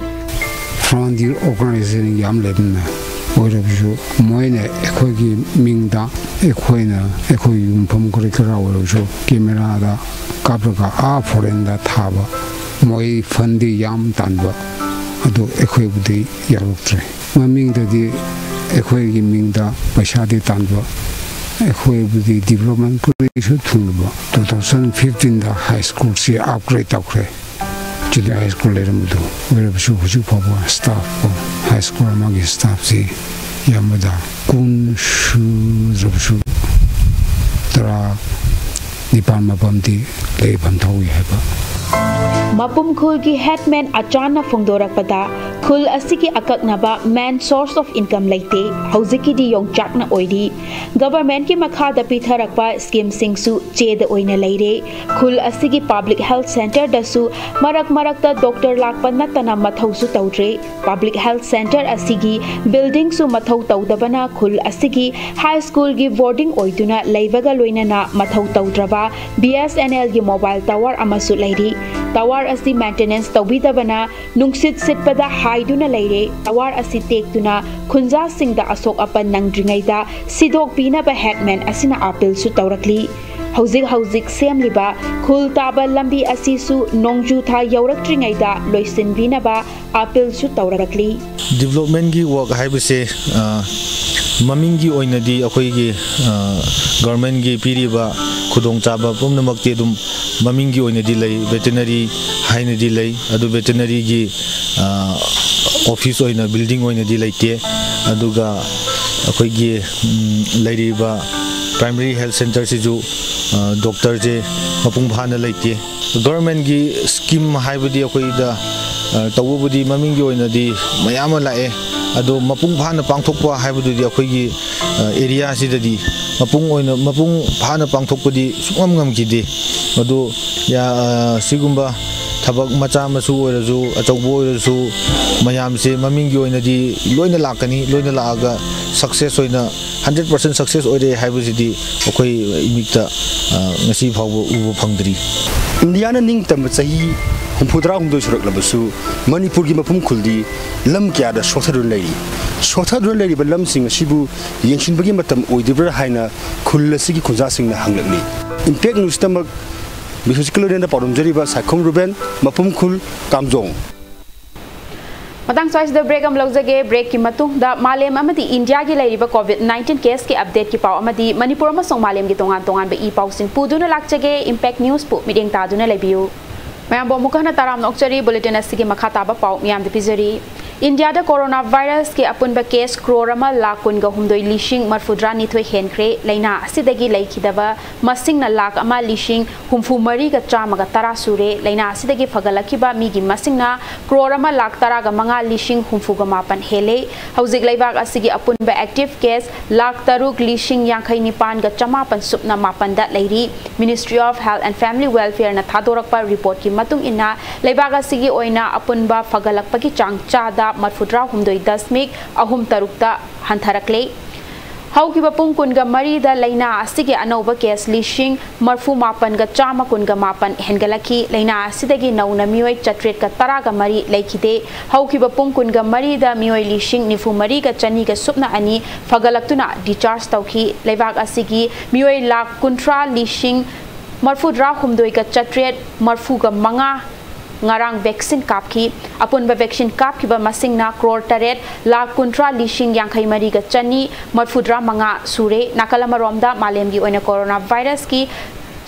Frontier organization ꯌꯥꯝ ꯂꯩꯕꯅ ꯑꯣꯏꯔꯕꯁꯨ, ꯃꯣꯏꯅ ꯑꯩꯈꯣꯏꯒꯤ ꯃꯤꯡꯗ, ꯑꯩꯈꯣꯏꯅ ꯑꯩꯈꯣꯏ ꯌꯨꯝꯐꯝ ꯀꯔꯤ ꯀꯔꯥ ꯑꯣꯏꯔꯕꯁꯨ ꯀꯦꯃꯦꯔꯥꯗ ꯀꯥꯞꯂꯒ ꯑꯥ ꯐꯣꯔꯦꯟꯗ ꯊꯥꯕ, ꯃꯣꯏ ꯐꯟꯗꯤ ꯌꯥꯝ ꯇꯥꯟꯕ, ꯑꯗꯨ ꯑꯩꯈꯣꯏꯕꯨꯗꯤ ꯌꯥꯎꯔꯛꯇ꯭ꯔꯦ꯫ ꯃꯃꯤꯡꯗꯗꯤ ꯑꯩꯈꯣꯏꯒꯤ ꯃꯤꯡꯗ ꯄꯩꯁꯥꯗꯤ ꯇꯥꯟꯕ, ꯑꯩꯈꯣꯏꯕꯨꯗꯤ development ꯀꯔꯤꯁꯨ ꯊꯨꯡꯂꯕ꯫ Two thousand fifteenꯗ high schoolꯁꯤ upgrade ꯇꯧꯈ꯭ꯔꯦ꯫ Junior high school ꯂꯩꯔꯝꯕꯗꯨ ꯑꯣꯏꯔꯕꯁꯨ, ꯍꯧꯖꯤꯛ ꯐꯥꯎꯕ staff, high school ꯑꯃꯒꯤ staffꯁꯤ ꯌꯥꯝꯕꯗ ꯀꯨꯟ ꯁꯨꯗ꯭ꯔꯕꯁꯨ ꯇꯔꯥ ꯅꯤꯄꯥꯟ ꯃꯥꯄꯟꯗꯤ ꯂꯩꯐꯝ ꯊꯣꯛꯏ ꯍꯥꯏꯕ꯫ ꯃꯄꯨꯝ ꯈꯨꯜꯒꯤ headman ꯑꯆꯥꯟꯅ ꯐꯣꯡꯗꯣꯔꯛꯄꯗ, ꯈꯨꯜ ꯑꯁꯤꯒꯤ ꯑꯀꯛꯅꯕ main source of income ꯂꯩꯇꯦ꯫ ꯍꯧꯖꯤꯛꯀꯤꯗꯤ ꯌꯣꯡꯆꯥꯛꯅ ꯑꯣꯏꯔꯤ꯫ Governmentꯀꯤ ꯃꯈꯥꯗ ꯄꯤꯊꯔꯛꯄ schemeꯁꯤꯡꯁꯨ ꯆꯦꯗ ꯑꯣꯏꯅ ꯂꯩꯔꯦ꯫ ꯈꯨꯜ ꯑꯁꯤꯒꯤ public health centreꯗꯁꯨ ꯃꯔꯛ ꯃꯔꯛꯇ doctor ꯂꯥꯛꯄ ꯅꯠꯇꯅ ꯃꯊꯧꯁꯨ ꯇꯧꯗ꯭ꯔꯦ꯫ Public health centre ꯑꯁꯤꯒꯤ buildingꯁꯨ ꯃꯊꯧ ꯇꯧꯗꯕꯅ ꯈꯨꯜ ꯑꯁꯤꯒꯤ high schoolꯒꯤ boarding ꯑꯣꯏꯗꯨꯅ ꯂꯩꯕꯒ ꯂꯣꯏꯅꯅ ꯃꯊꯧ ꯇꯧꯗ꯭ꯔꯕ BSNLꯒꯤ mobile tower ꯑꯃꯁꯨ ꯂꯩꯔꯤ꯫ Tower ꯑꯁꯤ maintenance ꯇꯧꯕꯤꯗꯕꯅ ꯅꯨꯡꯁꯤꯠ ꯁꯤꯠꯄꯗ ꯍꯥꯏꯗꯨꯅ ꯂꯩꯔꯦ꯫ Tower ꯑꯁꯤ ꯇꯦꯛꯇꯨꯅ ꯈꯨꯟꯖꯥꯁꯤꯡꯗ ꯑꯁꯣꯛ ꯑꯄꯟ ꯅꯪꯗ꯭ꯔꯤꯉꯩꯗ ꯁꯤꯗꯣꯛꯄꯤꯅꯕ headman ꯑꯁꯤꯅ appealꯁꯨ ꯇꯧꯔꯛꯂꯤ꯫ ꯍꯧꯖꯤꯛ ꯍꯧꯖꯤꯛ ꯁꯦꯝꯂꯤꯕ ꯈꯨꯜ ꯇꯥꯕ ꯂꯝꯕꯤ ꯑꯁꯤꯁꯨ ꯅꯣꯡꯖꯨ ꯊꯥ ꯌꯧꯔꯛꯇ꯭ꯔꯤꯉꯩꯗ ꯂꯣꯏꯁꯤꯟꯕꯤꯅꯕ appealꯁꯨ ꯇꯧꯔꯛꯂꯤ꯫ Developmentꯀꯤ work ꯍꯥꯏꯕꯁꯦ, ꯑ, ꯃꯃꯤꯡꯒꯤ ꯑꯣꯏꯅꯗꯤ ꯑꯩꯈꯣꯏꯒꯤ, ꯑ, governmentꯀꯤ ꯄꯤꯔꯤꯕ ꯈꯨꯗꯣꯡꯆꯥꯕ ꯄꯨꯝꯅꯃꯛꯇꯤ ꯑꯗꯨꯝ ꯃꯃꯤꯡꯒꯤ ꯑꯣꯏꯅꯗꯤ ꯂꯩ, veterinary ꯍꯥꯏꯅꯗꯤ ꯂꯩ, ꯑꯗꯨ veterinary ꯒꯤ, ꯑ, office ꯑꯣꯏꯅ, building ꯑꯣꯏꯅꯗꯤ ꯂꯩꯇꯦ꯫ ꯑꯗꯨꯒ ꯑꯩꯈꯣꯏꯒꯤ, ꯎꯝ, ꯂꯩꯔꯤꯕ primary health centre ꯁꯤꯁꯨ, ꯑ, doctor ꯁꯦ ꯃꯄꯨꯡ ꯐꯥꯅ ꯂꯩꯇꯦ꯫ Government ꯀꯤ scheme ꯍꯥꯏꯕꯗꯤ ꯑꯩꯈꯣꯏꯗ, ꯑ, ꯇꯧꯕꯕꯨꯗꯤ ꯃꯃꯤꯡꯒꯤ ꯑꯣꯏꯅꯗꯤ ꯃꯌꯥꯝ ꯑꯃ ꯂꯥꯛꯑꯦ꯫ ꯑꯗꯣ ꯃꯄꯨꯡ ꯐꯥꯅ ꯄꯥꯡꯊꯣꯛꯄ ꯍꯥꯏꯕꯗꯨꯗꯤ ꯑꯩꯈꯣꯏꯒꯤ, ꯑ, ꯑꯦꯔꯤꯌꯥꯁꯤꯗꯗꯤ ꯃꯄꯨꯡ ꯑꯣꯏꯅ, ꯃꯄꯨꯡ ꯐꯥꯅ ꯄꯥꯡꯊꯣꯛꯄꯗꯤ ꯁꯨꯡꯉꯝ ꯉꯝꯈꯤꯗꯦ꯫ ꯑꯗꯣ ꯌꯥ-, ꯑ, ꯁꯤꯒꯨꯝꯕ ꯊꯕꯛ ꯃꯆꯥ ꯃꯁꯨ ꯑꯣꯏꯔꯁꯨ, ꯑꯆꯧꯕ ꯑꯣꯏꯔꯁꯨ, ꯃꯌꯥꯝꯁꯦ ꯃꯃꯤꯡꯒꯤ ꯑꯣꯏꯅꯗꯤ ꯂꯣꯏꯅ ꯂꯥꯛꯀꯅꯤ, ꯂꯣꯏꯅ ꯂꯥꯛꯑꯒ ꯁꯛꯁꯦꯁ ꯑꯣꯏꯅ, ꯍꯟꯗ꯭ꯔꯦꯠ ꯄꯥꯔꯁꯦꯟ ꯁꯛꯁꯦꯁ ꯑꯣꯏꯔꯦ ꯍꯥꯏꯕꯁꯤꯗꯤ ꯑꯩꯈꯣꯏ ꯏꯃꯤꯠꯇ, ꯑ, ꯉꯁꯤ ꯐꯥꯎꯕ ꯎꯕ ꯐꯪꯗ꯭ꯔꯤ꯫ ꯏꯟꯗꯤꯌꯥꯅ ꯅꯤꯡꯇꯝꯕ ꯆꯍꯤ ꯍꯨꯝꯐꯨꯇꯔꯥ ꯍꯨꯝꯗꯣꯏ ꯁꯨꯔꯛꯂꯕꯁꯨ, ꯃꯅꯤꯄꯨꯔꯒꯤ ꯃꯐꯝ ꯈꯨꯜꯗꯤ ꯂꯝ ꯀꯌꯥꯗ ꯁꯣꯠꯊꯗꯨꯅ ꯂꯩꯔꯤ꯫ ꯁꯣꯠꯊꯗꯨꯅ ꯂꯩꯔꯤꯕ ꯂꯝꯁꯤꯡ ꯑꯁꯤꯕꯨ ꯌꯦꯡꯁꯤꯟꯕꯒꯤ ꯃꯇꯝ ꯑꯣꯏꯗ꯭ꯔꯤꯕ꯭ꯔꯥ ꯍꯥꯏꯅ ꯈꯨꯜ ꯑꯁꯤꯒꯤ ꯈꯨꯟꯖꯥꯁꯤꯡꯅ ꯍꯪꯂꯛꯂꯤ꯫ ꯏꯝꯄꯦꯛ ꯅ꯭ꯌꯨꯁꯇꯃꯛ ꯕꯤꯁ꯭ꯋꯖꯤꯠꯀ ꯂꯣꯏꯅꯅ ꯄꯥꯎꯗꯝꯖꯔꯤꯕ ꯁꯥꯏꯈꯣꯝ ꯔꯨꯕꯦꯟ, ꯃꯄꯨꯝ ꯈꯨꯜ, ꯀꯥꯝꯖꯣꯡ꯫ ꯃꯇꯥꯡ ꯁ꯭ꯋꯥꯏꯁꯤꯗ ꯕ꯭ꯔꯦꯛ ꯑꯃ ꯂꯧꯖꯒꯦ꯫ ꯕ꯭ꯔꯦꯛꯀꯤ ꯃꯇꯨꯡꯗ ꯃꯥꯂꯦꯝ ꯑꯃꯗꯤ ꯏꯟꯗꯤꯌꯥꯒꯤ ꯂꯩꯔꯤꯕ ꯀꯣꯚꯤꯗ ꯅꯥꯏꯟꯇꯤꯟ ꯀꯦꯁꯀꯤ ꯑꯞꯗꯦꯠꯀꯤ ꯄꯥꯎ ꯑꯃꯗꯤ ꯃꯅꯤꯄꯨꯔ ꯑꯃꯁꯨꯡ ꯃꯥꯂꯦꯝꯒꯤ ꯇꯣꯉꯥꯟ ꯇꯣꯉꯥꯟꯕ ꯏ ꯄꯥꯎꯁꯤꯡ ꯄꯨꯗꯨꯅ ꯂꯥꯛꯆꯒꯦ꯫ ꯏꯝꯄꯦꯛ ꯅ꯭ꯌꯨꯁꯄꯨ ꯃꯤꯠꯌꯦꯡ ꯇꯥꯗꯨꯅ ꯂꯩꯕꯤꯌꯨ꯫ ꯃꯌꯥꯝꯕꯨ ꯑꯃꯨꯛꯀ ꯍꯟꯅ ꯇꯔꯥꯝꯅ ꯑꯣꯛꯆꯔꯤ꯫ ꯕꯨꯂꯦꯇꯤꯟ ꯑꯁꯤꯒꯤ ꯃꯈꯥ ꯇꯥꯕ ꯄꯥꯎ ꯃꯤꯌꯥꯝꯗ ꯄꯤꯖꯔꯤ꯫ ꯏꯟꯗꯤꯌꯥꯗ ꯀꯣꯔꯣꯅꯥ ꯚꯥꯏꯔꯁꯀꯤ ꯑꯄꯨꯟꯕ ꯀꯦꯁ ꯀ꯭ꯔꯣꯔ ꯑꯃ ꯂꯥꯈ ꯀꯨꯟꯒ ꯍꯨꯝꯗꯣꯏ ꯂꯤꯁꯤꯡ ꯃꯔꯐꯨꯇꯔꯥ ꯅꯤꯊꯣꯏ ꯍꯦꯟꯈ꯭ꯔꯦ꯫ ꯂꯥꯏꯅꯥ ꯑꯁꯤꯗꯒꯤ ꯂꯩꯈꯤꯗꯕ ꯃꯁꯤꯡꯅ ꯂꯥꯈ ꯑꯃ ꯂꯤꯁꯤꯡ ꯍꯨꯝꯐꯨ ꯃꯔꯤꯒ ꯆꯥꯝꯃꯒ ꯇꯔꯥ ꯁꯨꯔꯦ꯫ ꯂꯥꯏꯅꯥ ꯑꯁꯤꯗꯒꯤ ꯐꯒꯠꯂꯛꯈꯤꯕ ꯃꯤꯒꯤ ꯃꯁꯤꯡꯅ ꯀ꯭ꯔꯣꯔ ꯑꯃ ꯂꯥꯈ ꯇꯔꯥꯒ ꯃꯉꯥ ꯂꯤꯁꯤꯡ ꯍꯨꯝꯐꯨꯒ ꯃꯥꯄꯟ ꯍꯦꯜꯂꯦ꯫ ꯍꯧꯖꯤꯛ ꯂꯩꯕꯥꯛ ꯑꯁꯤꯒꯤ ꯑꯄꯨꯟꯕ ꯑꯦꯛꯇꯤꯚ ꯀꯦꯁ ꯂꯥꯈ ꯇꯔꯨꯛ ꯂꯤꯁꯤꯡ ꯌꯥꯡꯈꯩ ꯅꯤꯄꯥꯟꯒ ꯆꯃꯥꯄꯟ ꯁꯨꯞꯅ ꯃꯥꯄꯟꯗ ꯂꯩꯔꯤ꯫ Ministry of Health and Family Welfareꯅ ꯊꯥꯗꯣꯔꯛꯄ ꯔꯤꯄꯣꯔꯠꯀꯤ ꯃꯇꯨꯡ ꯏꯟꯅ, ꯂꯩꯕꯥꯛ ꯑꯁꯤꯒꯤ ꯑꯣꯏꯅ ꯑꯄꯨꯟꯕ ꯐꯒꯠꯂꯛꯄꯒꯤ ꯆꯥꯡ ꯆꯥꯗ ꯃꯔꯐꯨꯇꯔꯥ ꯍꯨꯝꯗꯣꯏ ꯗꯁꯃꯤꯛ ꯑꯍꯨꯝ ꯇꯔꯨꯛꯇ ꯍꯟꯊꯔꯛꯂꯦ꯫ ꯍꯧꯈꯤꯕ ꯄꯨꯡ ꯀꯨꯟꯒ ꯃꯔꯤꯗ ꯂꯥꯏꯅꯥ ꯑꯁꯤꯒꯤ ꯑꯅꯧꯕ ꯀꯦꯁ ꯂꯤꯁꯤꯡ ꯃꯔꯐꯨ ꯃꯥꯄꯟꯒ ꯆꯥꯝꯃ ꯀꯨꯟꯒ ꯃꯥꯄꯟ ꯍꯦꯟꯒꯠꯂꯛꯈꯤ꯫ ꯂꯥꯏꯅꯥ ꯑꯁꯤꯗꯒꯤ ꯅꯧꯅ ꯃꯤꯑꯣꯏ ꯆꯥꯇ꯭ꯔꯦꯠꯀ ꯇꯔꯥꯒ ꯃꯔꯤ ꯂꯩꯈꯤꯗꯦ꯫ ꯍꯧꯈꯤꯕ ꯄꯨꯡ ꯀꯨꯟꯒ ꯃꯔꯤꯗ ꯃꯤꯑꯣꯏ ꯂꯤꯁꯤꯡ ꯅꯤꯐꯨ ꯃꯔꯤꯒ ꯆꯅꯤꯒ ꯁꯨꯞꯅ ꯑꯅꯤ ꯐꯒꯠꯂꯛꯇꯨꯅ discharge ꯇꯧꯈꯤ꯫ ꯂꯩꯕꯥꯛ ꯑꯁꯤꯒꯤ ꯃꯤꯑꯣꯏ ꯂꯥꯈ ꯀꯨꯟꯊ꯭ꯔꯥ ꯂꯤꯁꯤꯡ ꯃꯔꯐꯨꯇꯔꯥ ꯍꯨꯝꯗꯣꯏꯒ ꯆꯥꯇ꯭ꯔꯦꯠ ꯃꯔꯐꯨꯒ ꯃꯉꯥ ꯉꯔꯥꯡ vaccine ꯀꯥꯞꯈꯤ꯫ ꯑꯄꯨꯟꯕ vaccine ꯀꯥꯞꯈꯤꯕ ꯃꯁꯤꯡꯅ ꯀ꯭ꯔꯣꯔ ꯇꯔꯦꯠ ꯂꯥꯈ ꯀꯨꯟꯊ꯭ꯔꯥ ꯂꯤꯁꯤꯡ ꯌꯥꯡꯈꯩ ꯃꯔꯤꯒ ꯆꯅꯤ ꯃꯔꯐꯨꯇꯔꯥ ꯃꯉꯥ ꯁꯨꯔꯦ꯫ ꯅꯥꯀꯜ ꯑꯃꯔꯣꯝꯗ, ꯃꯥꯂꯦꯝꯒꯤ ꯑꯣꯏꯅ ꯀꯣꯔꯣꯅꯥ ꯚꯥꯏꯔꯁꯀꯤ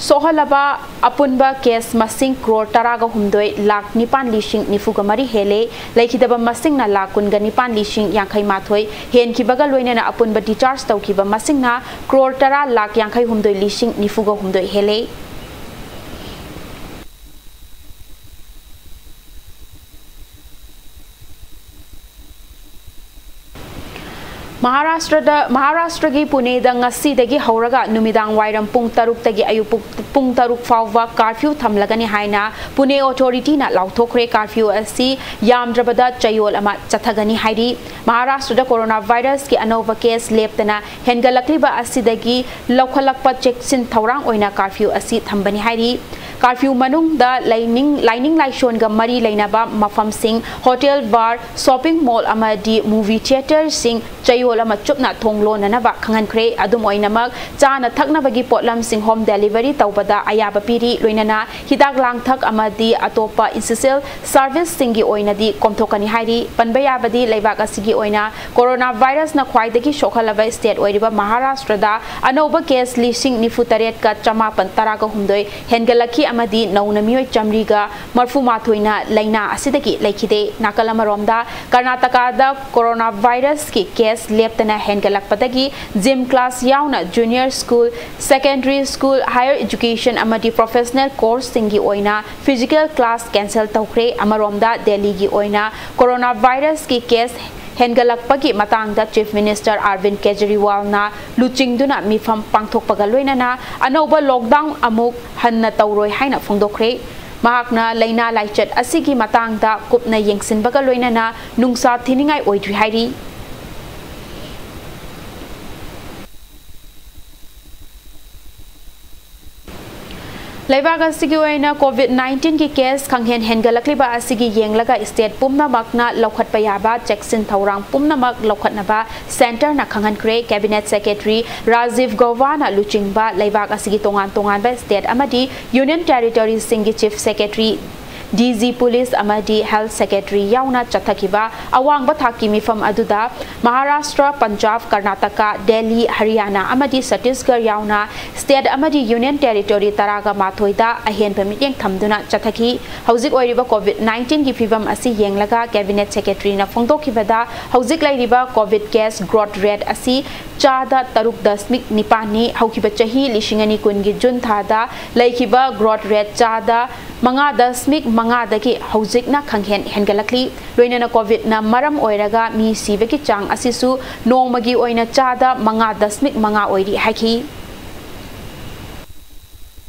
ꯁꯣꯛꯍꯜꯂꯕ ꯑꯄꯨꯟꯕ ꯀꯦꯁ ꯃꯁꯤꯡ ꯀ꯭ꯔꯣꯔ ꯇꯔꯥꯒ ꯍꯨꯝꯗꯣꯏ ꯂꯥꯈ ꯅꯤꯄꯥꯟ ꯂꯤꯁꯤꯡ ꯅꯤꯐꯨꯒ ꯃꯔꯤ ꯍꯦꯜꯂꯦ꯫ ꯂꯩꯈꯤꯗꯕ ꯃꯁꯤꯡꯅ ꯂꯥꯈ ꯀꯨꯟꯒ ꯅꯤꯄꯥꯟ ꯂꯤꯁꯤꯡ ꯌꯥꯡꯈꯩ ꯃꯥꯊꯣꯏ ꯍꯦꯟꯈꯤꯕꯒ ꯂꯣꯏꯅꯅ ꯑꯄꯨꯟꯕ discharge ꯇꯧꯈꯤꯕ ꯃꯁꯤꯡꯅ ꯀ꯭ꯔꯣꯔ ꯇꯔꯥ ꯂꯥꯈ ꯌꯥꯡꯈꯩ ꯍꯨꯝꯗꯣꯏ ꯂꯤꯁꯤꯡ ꯅꯤꯐꯨꯒ ꯍꯨꯝꯗꯣꯏ ꯍꯦꯜꯂꯦ꯫ ꯃꯍꯥꯔꯥꯁꯇ꯭ꯔꯗ ꯃꯍꯥꯔꯥꯁꯇ꯭ꯔꯒꯤ ꯄꯨꯅꯦꯗ ꯉꯁꯤꯗꯒꯤ ꯍꯧꯔꯒ ꯅꯨꯃꯤꯗꯥꯡ ꯋꯥꯏꯔꯝ ꯄꯨꯡ ꯇꯔꯨꯛꯇꯒꯤ ꯑꯌꯨꯛ ꯄꯨꯡ ꯇꯔꯨꯛ ꯐꯥꯎꯕ ꯀꯥꯔꯐ꯭ꯌꯨ ꯊꯝꯂꯒꯅꯤ ꯍꯥꯏꯅ ꯄꯨꯅꯦ ꯑꯣꯊꯣꯔꯤꯇꯤꯅ ꯂꯥꯎꯊꯣꯛꯈ꯭ꯔꯦ꯫ ꯀꯥꯔꯐ꯭ꯌꯨ ꯑꯁꯤ ꯌꯥꯝꯗ꯭ꯔꯕꯗ ꯆꯌꯣꯜ ꯑꯃ ꯆꯠꯊꯒꯅꯤ ꯍꯥꯏꯔꯤ꯫ ꯃꯍꯥꯔꯥꯁꯇ꯭ꯔꯗ ꯀꯣꯔꯣꯅꯥ ꯚꯥꯏꯔꯁꯀꯤ ꯑꯅꯧꯕ ꯀꯦꯁ ꯂꯦꯞꯇꯅ ꯍꯦꯟꯒꯠꯂꯛꯂꯤꯕ ꯑꯁꯤꯗꯒꯤ ꯂꯧꯈꯠꯂꯛꯄ ꯆꯦꯛꯁꯤꯟ ꯊꯧꯔꯥꯡ ꯑꯣꯏꯅ ꯀꯥꯔꯐ꯭ꯌꯨ ꯑꯁꯤ ꯊꯝꯕꯅꯤ ꯍꯥꯏꯔꯤ꯫ ꯀꯥꯔꯐ꯭ꯌꯨ ꯃꯅꯨꯡꯗ ꯂꯥꯏꯅꯤꯡ ꯂꯥꯏꯅꯤꯡ ꯂꯥꯏꯁꯣꯟꯒ ꯃꯔꯤ ꯂꯩꯅꯕ ꯃꯐꯝꯁꯤꯡ, ꯍꯣꯇꯦꯜ, ꯕꯥꯔ, ꯁꯣꯄꯤꯡ ꯃꯣꯜ ꯑꯃꯗꯤ ꯃꯨꯚꯤ ꯊꯤꯌꯦꯇꯔꯁꯤꯡ ꯆꯌꯣꯜ ꯑꯃ ꯆꯨꯞꯅ ꯊꯣꯡ ꯂꯣꯟꯅꯅꯕ ꯈꯪꯍꯟꯈ꯭ꯔꯦ꯫ ꯑꯗꯨꯝ ꯑꯣꯏꯅꯃꯛ, ꯆꯥꯅ ꯊꯛꯅꯕꯒꯤ ꯄꯣꯠꯂꯝꯁꯤꯡ ꯍꯣꯝ ꯗꯦꯂꯤꯚꯔꯤ ꯇꯧꯕꯗ ꯑꯌꯥꯕ ꯄꯤꯔꯤ꯫ ꯂꯣꯏꯅꯅ ꯍꯤꯗꯥꯛ ꯂꯥꯡꯊꯛ ꯑꯃꯗꯤ ꯑꯇꯣꯞꯄ ꯏꯁꯦꯟꯁꯤꯌꯦꯜ ꯁꯔꯚꯤꯁꯁꯤꯡꯒꯤ ꯑꯣꯏꯅꯗꯤ ꯀꯣꯝꯊꯣꯛꯀꯅꯤ ꯍꯥꯏꯔꯤ꯫ ꯄꯟꯕ ꯌꯥꯕꯗꯤ, ꯂꯩꯕꯥꯛ ꯑꯁꯤꯒꯤ ꯑꯣꯏꯅ ꯀꯣꯔꯣꯅꯥ ꯚꯥꯏꯔꯁꯅ ꯈ꯭ꯋꯥꯏꯗꯒꯤ ꯁꯣꯛꯍꯜꯂꯕ ꯁ꯭ꯇꯦꯠ ꯑꯣꯏꯔꯤꯕ ꯃꯍꯥꯔꯥꯁꯇ꯭ꯔꯗ ꯑꯅꯧꯕ ꯀꯦꯁ ꯂꯤꯁꯤꯡ ꯅꯤꯐꯨ ꯇꯔꯦꯠꯀ ꯆꯃꯥꯄꯟ ꯇꯔꯥꯒ ꯍꯨꯝꯗꯣꯏ ꯍꯦꯟꯒꯠꯂꯛꯈꯤ ꯑꯃꯗꯤ ꯅꯧꯅ ꯃꯤꯑꯣꯏ ꯆꯥꯃꯔꯤꯒ ꯃꯔꯐꯨ ꯃꯥꯊꯣꯏꯅ ꯂꯥꯏꯅꯥ ꯑꯁꯤꯗꯒꯤ ꯂꯩꯈꯤꯗꯦ꯫ ꯅꯥꯀꯜ ꯑꯃꯔꯣꯝꯗ, ꯀꯔꯅꯥꯇꯀꯥꯗ ꯀꯣꯔꯣꯅꯥ ꯚꯥꯏꯔꯁꯀꯤ ꯀꯦꯁ ꯂꯦꯞꯇꯅ ꯍꯦꯟꯒꯠꯂꯛꯄꯗꯒꯤ ꯖꯤꯝ ꯀ꯭ꯂꯥꯁ ꯌꯥꯎꯅ junior school, secondary school, higher education ꯑꯃꯗꯤ ꯄ꯭ꯔꯣꯐꯦꯁꯅꯦꯜ ꯀꯣꯔꯁꯁꯤꯡꯒꯤ ꯑꯣꯏꯅ ꯐꯤꯖꯤꯀꯦꯜ ꯀ꯭ꯂꯥꯁ ꯀꯦꯟꯁꯦꯜ ꯇꯧꯈ꯭ꯔꯦ꯫ ꯑꯃꯔꯣꯝꯗ, ꯗꯦꯜꯂꯤꯒꯤ ꯑꯣꯏꯅ ꯀꯣꯔꯣꯅꯥ ꯚꯥꯏꯔꯁꯀꯤ ꯀꯦꯁ ꯍꯦꯟꯒꯠꯂꯛꯄꯒꯤ ꯃꯇꯥꯡꯗ ꯆꯤꯐ ꯃꯤꯅꯤꯁꯇꯔ ꯑꯔꯕꯤꯟ ꯀꯦꯖꯔꯤꯋꯥꯜꯅ ꯂꯨꯆꯤꯡꯗꯨꯅ ꯃꯤꯐꯝ ꯄꯥꯡꯊꯣꯛꯄꯒ ꯂꯣꯏꯅꯅ ꯑꯅꯧꯕ ꯂꯣꯛꯗꯥꯎꯟ ꯑꯃꯨꯛ ꯍꯟꯅ ꯇꯧꯔꯣꯏ ꯍꯥꯏꯅ ꯐꯣꯡꯗꯣꯛꯈ꯭ꯔꯦ꯫ ꯃꯍꯥꯛꯅ ꯂꯥꯏꯅꯥ ꯂꯥꯏꯆꯠ ꯑꯁꯤꯒꯤ ꯃꯇꯥꯡꯗ ꯀꯨꯞꯅ ꯌꯦꯡꯁꯤꯟꯕꯒ ꯂꯣꯏꯅꯅ ꯅꯨꯡꯁꯥ ꯊꯤꯅꯤꯡꯉꯥꯏ ꯑꯣꯏꯗ꯭ꯔꯤ ꯍꯥꯏꯔꯤ꯫ ꯂꯩꯕꯥꯛ ꯑꯁꯤꯒꯤ ꯑꯣꯏꯅ ꯀꯣꯚꯤꯗ ꯅꯥꯏꯟꯇꯤꯟꯒꯤ ꯀꯦꯁ ꯈꯪꯍꯦꯟ ꯍꯦꯟꯒꯠꯂꯛꯂꯤꯕ ꯑꯁꯤꯒꯤ ꯌꯦꯡꯂꯒ ꯁ꯭ꯇꯦꯠ ꯄꯨꯝꯅꯃꯛꯅ ꯂꯧꯈꯠꯄ ꯌꯥꯕ ꯆꯦꯛꯁꯤꯟ ꯊꯧꯔꯥꯡ ꯄꯨꯝꯅꯃꯛ ꯂꯧꯈꯠꯅꯕ ꯁꯦꯟꯇꯔꯅ ꯈꯪꯍꯟꯈ꯭ꯔꯦ꯫ ꯀꯦꯕꯤꯅꯦꯠ ꯁꯦꯀ꯭ꯔꯦꯇꯔꯤ ꯔꯥꯖꯤꯚ ꯒꯧꯕꯥꯅ ꯂꯨꯆꯤꯡꯕ ꯂꯩꯕꯥꯛ ꯑꯁꯤꯒꯤ ꯇꯣꯉꯥꯟ ꯇꯣꯉꯥꯟꯕ ꯁ꯭ꯇꯦꯠ ꯑꯃꯗꯤ union ꯇꯦꯔꯤꯇꯣꯔꯤꯁꯤꯡꯒꯤ chief secretary, D G police ꯑꯃꯗꯤ ꯍꯦꯜꯊ ꯁꯦꯀ꯭ꯔꯦꯇꯔꯤ ꯌꯥꯎꯅ ꯆꯠꯊꯈꯤꯕ ꯑꯋꯥꯡꯕ ꯊꯥꯛꯀꯤ ꯃꯤꯐꯝ ꯑꯗꯨꯗ ꯃꯍꯥꯔꯥꯁꯇ꯭ꯔ, ꯄꯟꯖꯥꯕ, ꯀꯔꯅꯥꯇꯀꯥ, ꯗꯦꯜꯂꯤ, ꯍꯔꯤꯌꯥꯅꯥ ꯑꯃꯗꯤ ꯆꯇꯤꯁꯒꯔ ꯌꯥꯎꯅ ꯁ꯭ꯇꯦꯠ ꯑꯃꯗꯤ ꯌꯨꯅꯤꯌꯟ ꯇꯦꯔꯤꯇꯣꯔꯤ ꯇꯔꯥꯒ ꯃꯥꯊꯣꯏꯗ ꯑꯍꯦꯟꯕ ꯃꯤꯠꯌꯦꯡ ꯊꯝꯗꯨꯅ ꯆꯠꯊꯈꯤ꯫ ꯍꯧꯖꯤꯛ ꯑꯣꯏꯔꯤꯕ ꯀꯣꯚꯤꯗ ꯅꯥꯏꯟꯇꯤꯟꯒꯤ ꯐꯤꯚꯝ ꯑꯁꯤ ꯌꯦꯡꯂꯒ ꯀꯦꯕꯤꯅꯦꯠ ꯁꯦꯀ꯭ꯔꯦꯇꯔꯤꯅ ꯐꯣꯡꯗꯣꯛꯈꯤꯕꯗ, ꯍꯧꯖꯤꯛ ꯂꯩꯔꯤꯕ ꯀꯣꯚꯤꯗ ꯀꯦꯁ ꯒ꯭ꯔꯣꯊ ꯔꯦꯠ ꯑꯁꯤ ꯆꯥꯗ ꯇꯔꯨꯛ ꯗꯁꯃꯤꯛ ꯅꯤꯄꯥꯟꯅꯤ꯫ ꯍꯧꯈꯤꯕ ꯆꯍꯤ ꯂꯤꯁꯤꯡ ꯑꯅꯤ ꯀꯨꯟꯒꯤ ꯖꯨꯟ ꯊꯥꯗ ꯂꯩꯈꯤꯕ growth rate ꯆꯥꯗ ꯃꯉꯥ ꯗꯁꯃꯤꯛ ꯃꯉꯥꯗꯒꯤ ꯍꯧꯖꯤꯛꯅ ꯈꯪꯍꯦꯟ ꯍꯦꯟꯒꯠꯂꯛꯂꯤ꯫ ꯂꯣꯏꯅꯅ COVIDꯅ ꯃꯔꯝ ꯑꯣꯏꯔꯒ ꯃꯤ ꯁꯤꯕꯒꯤ ꯆꯥꯡ ꯑꯁꯤꯁꯨ ꯅꯣꯡꯃꯒꯤ ꯑꯣꯏꯅ ꯆꯥꯗ ꯃꯉꯥ ꯗꯁꯃꯤꯛ ꯃꯉꯥ ꯑꯣꯏꯔꯤ ꯍꯥꯏꯈꯤ꯫